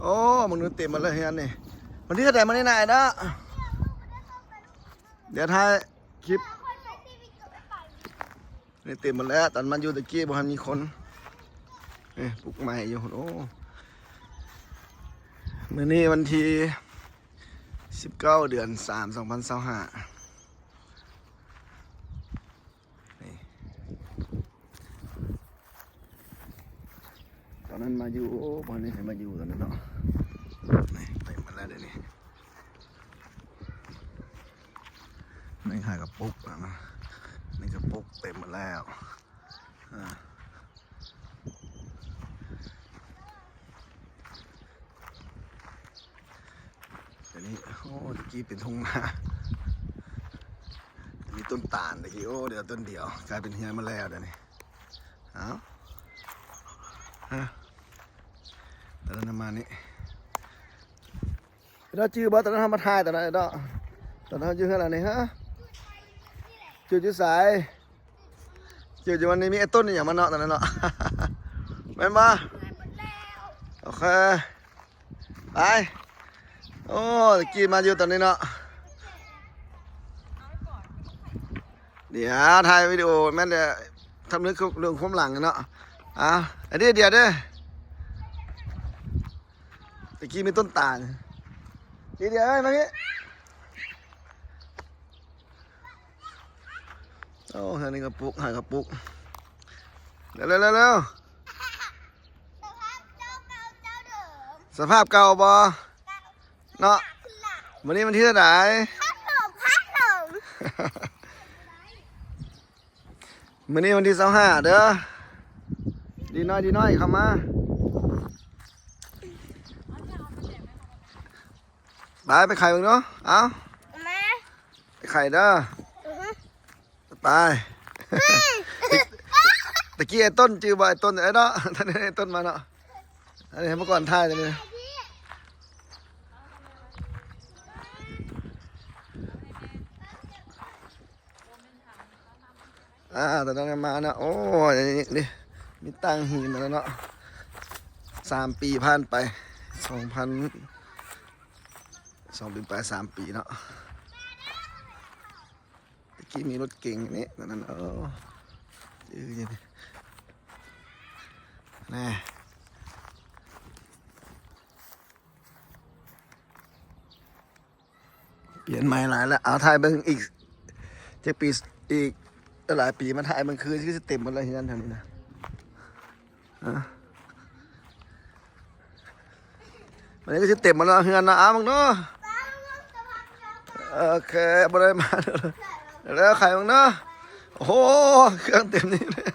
ໂອ້ ມັນເຕັມໝົດເລີຍເຮືອນນີ້. ວັນທີເທົ່າໃດມື້ນີ້ນາຍເນາະ? ດຽວຖ່າຍຄລິບ. ນີ້ເຕັມໝົດແລ້ວ, ຕອນມາຢູ່ຕະກີ້ບໍ່ທັນມີຄົນ. ນີ້ປຸກໃໝ່ຢູ່. ໂອ້ ມື້ນີ້ວັນທີສິບເກົ້າ ເດືອນສາມ ສອງພັນຊາວຫ້າ. ນີ້ ຕອນນັ້ນມາຢູ່ ໂອ້ ບໍ່ໄດ້ໃຫ້ມາຢູ່ຕອນນັ້ນເນາະ. ນີ້ເຕັມໝົດແລ້ວດຽວນີ້. ໃນຫາກະປຸກນະ ໃນກະປຸກເຕັມໝົດແລ້ວ. ອ່າ ດຽວນີ້ ໂອ້ ຕະກີ້ເປັນທົ່ງນາ ມີຕົ້ນຕານຕະກີ້. ໂອ້ ເຫຼືອຕົ້ນດຽວ ກາຍເປັນເຮືອນໝົດແລ້ວດຽວນີ້. ເອົ້າ ຮະ ຕອນນັ້ນມານີ້ ເຮົາຈື່ບໍ່? ຕອນນັ້ນເຮົາມາຖ່າຍຕອນນັ້ນເນາະ. ຕອນນັ້ນເຮົາຢູ່ເຮືອນຫຼັງນີ້ ຮະ ຈຸດຢູ່ໃສ? ຢູ່ ຢູ່ ມັນມີໄອ້ຕົ້ນອີ່ຫຍັງມາເນາະ ຕອນນັ້ນເນາະ ແມ່ນບໍ່? ໂອເຄ ໄປ. ໂອ້ ຕະກີ້ມາຢູ່ຕອນນີ້ເນາະ. ດຽວຖ່າຍວິດີໂອແມ່ນແຫຼະ ທຳເລື່ອງ ເລື່ອງຄວາມຫຼັງເນາະ. ອ່າ ອັນນີ້ດຽວເດີ ຕະກີ້ມີຕົ້ນຕານ. ດຽວໆ ເອີຍ ມາພີ້. ໂອ້ ອັນນີ້ກະປຸກ ຫາກະປຸກ. ເລັວໆ ສະພາບເກົ່າບໍ່ເນາະ? ມື້ນີ້ວັນທີເທົ່າໃດ? ມື້ນີ້ວັນທີຊາວຫ້າເດີ. ດີນ້ອຍ ດີນ້ອຍ ເຂົ້າມາ. ໄປ ໄປໄຂເບິ່ງເນາະ. ເອົາ ມາ ໄປໄຂເດີ. ອືຮຶ ໄປ. ຕະກີ້ໄອ້ຕົ້ນ ຈື່ບໍ່? ໄອ້ຕົ້ນ ເອີເນາະ ຕອນນີ້ໄອ້ຕົ້ນມາເນາະ. ອັນນີ້ໃຫ້ມາກ່ອນຖ່າຍຕົວນີ້. ອ່າ ຕອນນັ້ນມາເນາະ. ໂອ້ ນີ້ ນີ້ ມີຕັ້ງຫີນແລ້ວເນາະ. ສາມປີຜ່ານໄປ ສອງພັນ ສອງປີປາຍ ສາມປີເນາະ. ຕະກີ້ມີລົດເກັງນີ້ ຕອນນັ້ນ. ເອີ ແນ່ ປ່ຽນໃໝ່ຫຼາຍແລ້ວ. ເອົາ ຖ່າຍເບິ່ງອີກຈັກປີ ອີກຫຼາຍປີມາຖ່າຍເບິ່ງ ຄື ຄືຊິເຕັມໝົດແລ້ວເຮືອນແຖວນີ້ນະ. ຮະ ມັນກະຊິເຕັມໝົດແລ້ວເຮືອນນະ. ເອົາເບິ່ງເນາະ. ໂອເຄ ບໍ່ໄດ້ມາ ແລ້ວໄຂເບິ່ງເນາະ. ໂອ້ໂຫ ເຄື່ອງເຕັມນີ້ເລີຍ.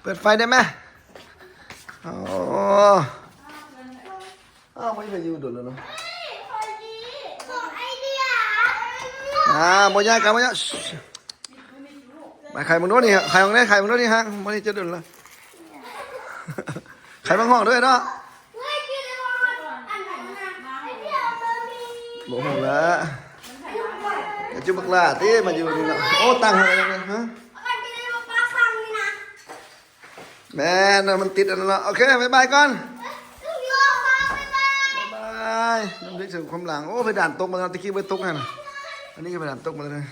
ເປີດໄຟໄດ້ໄໝ? ໂອ້ ອ້າວ ບໍ່ໄດ້ຢູ່ດົນແລ້ວເນາະ. ອ່າ ບໍ່ຍາກ ບໍ່ຍາກ. ມາໄຂມັນໂດດນີ້ ໄຂມັນໂດດນີ້ ໄຂມັນໂດດນີ້ ຮະ ບໍ່ໄດ້ເຈີດົນລະ. ໄຂມັນຮ້ອງດ້ວຍເນາະ. ບໍ່ຮູ້ລະ ຈຸບັກຫຼ້າຕິ ມາຢູ່ນີ້ເນາະ. ໂອ້ ຕັ້ງໃຫ້ແລ້ວນະ ຮະ. ແມ່ນ ມັນຕິດອັນນັ້ນເນາະ. ໂອເຄ ບາຍບາຍກ່ອນ ບາຍບາຍ. ນ້ຳເດັກເສີມຄວາມຫຼັງ. ໂອ້ ເພດານຕົກມາແລ້ວ ຕະກີ້ບໍ່ຕົກຫັ້ນ. ອັນນີ້ກະເພດານຕົກມາແລ້ວ.